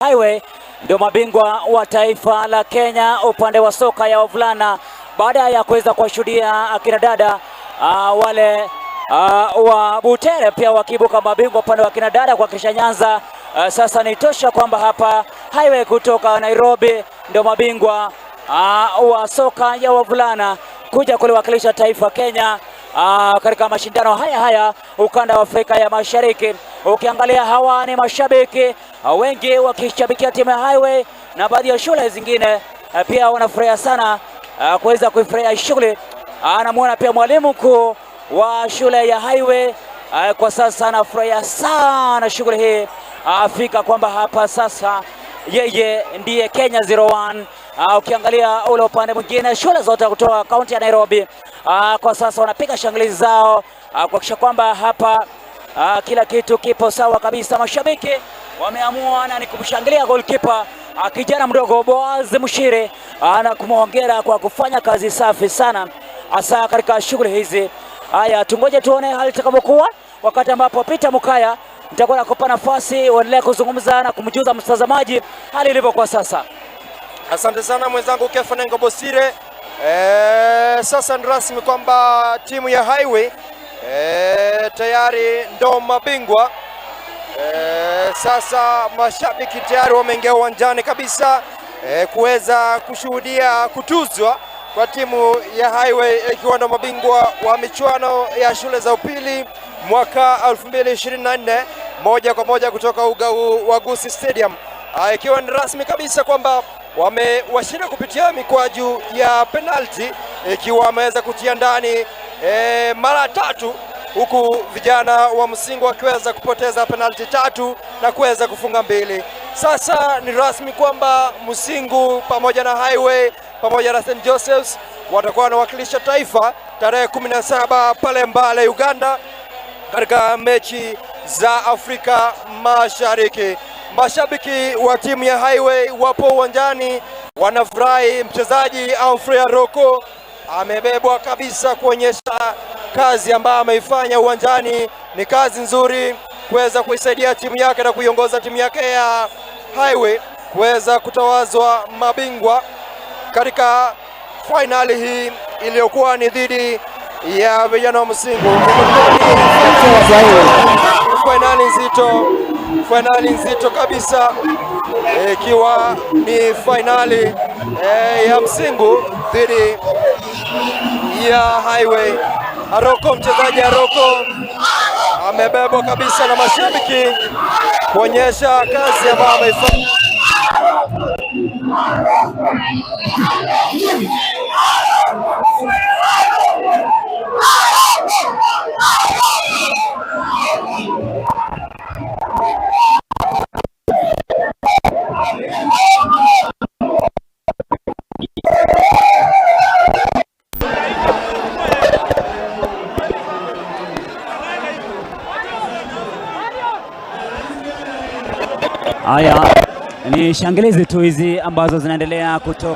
Highway ndio mabingwa wa taifa la Kenya upande wa soka ya wavulana baada ya kuweza kuwashuhudia akina dada wale wa Butere pia wakiibuka mabingwa upande wa kina dada kuwakilisha Nyanza. Sasa ni tosha kwamba hapa Highway kutoka Nairobi ndio mabingwa wa soka ya wavulana kuja kuliwakilisha taifa Kenya katika mashindano haya haya ukanda wa Afrika ya Mashariki. Ukiangalia hawa ni mashabiki wengi wakishabikia timu ya Highway na baadhi ya shule zingine pia wanafurahia sana kuweza kuifurahia shughuli. Anamwona pia mwalimu mkuu wa shule ya Highway kwa sasa anafurahia sana shughuli hii, afika kwamba hapa sasa yeye ndiye Kenya 01. Ukiangalia ule upande mwingine shule zote kutoka kaunti ya Nairobi kwa sasa wanapiga shangilizi zao kuhakikisha kwamba hapa kila kitu kipo sawa kabisa. Mashabiki wameamua na ni kumshangilia goalkeeper kijana mdogo Boaz Mushiri na kumhongera kwa kufanya kazi safi sana hasa katika shughuli hizi. Haya, tungoje tuone hali itakavyokuwa wakati ambapo Peter Mukaya nitakuwa nakupa nafasi uendelee kuzungumza na kumjuza mtazamaji hali ilivyo kwa sasa. Asante sana mwenzangu Kefa Nengo Bosire. Sasa ni rasmi kwamba timu ya Highway tayari ndo mabingwa. Sasa mashabiki tayari wameingia uwanjani kabisa kuweza kushuhudia kutuzwa kwa timu ya Highway ikiwa ndo mabingwa wa michuano ya shule za upili mwaka 2024 moja kwa moja kutoka uga wa Gusii Stadium, ikiwa ni rasmi kabisa kwamba wamewashinda kupitia mikwaju ya penalti, ikiwa wameweza kutia ndani mara tatu, huku vijana wa Musingu wakiweza kupoteza penalti tatu na kuweza kufunga mbili. Sasa ni rasmi kwamba Musingu pamoja na Highway pamoja na St Joseph's watakuwa wanawakilisha taifa tarehe 17 pale Mbale, Uganda, katika mechi za Afrika Mashariki. Mashabiki wa timu ya Highway wapo uwanjani wanafurahi. Mchezaji Humphrey Aroko amebebwa kabisa kuonyesha kazi ambayo ameifanya uwanjani. Ni kazi nzuri kuweza kuisaidia timu yake na kuiongoza timu yake ya Highway kuweza kutawazwa mabingwa katika fainali hii iliyokuwa ni dhidi ya vijana wa Musingu. Fainali nzito, fainali nzito kabisa, ikiwa ni fainali ya Musingu dhidi ya Highway. Aroko, mchezaji Aroko amebebwa kabisa na mashabiki kuonyesha kazi ambayo ameifanya. Haya ni shangilizi tu hizi ambazo zinaendelea kutoka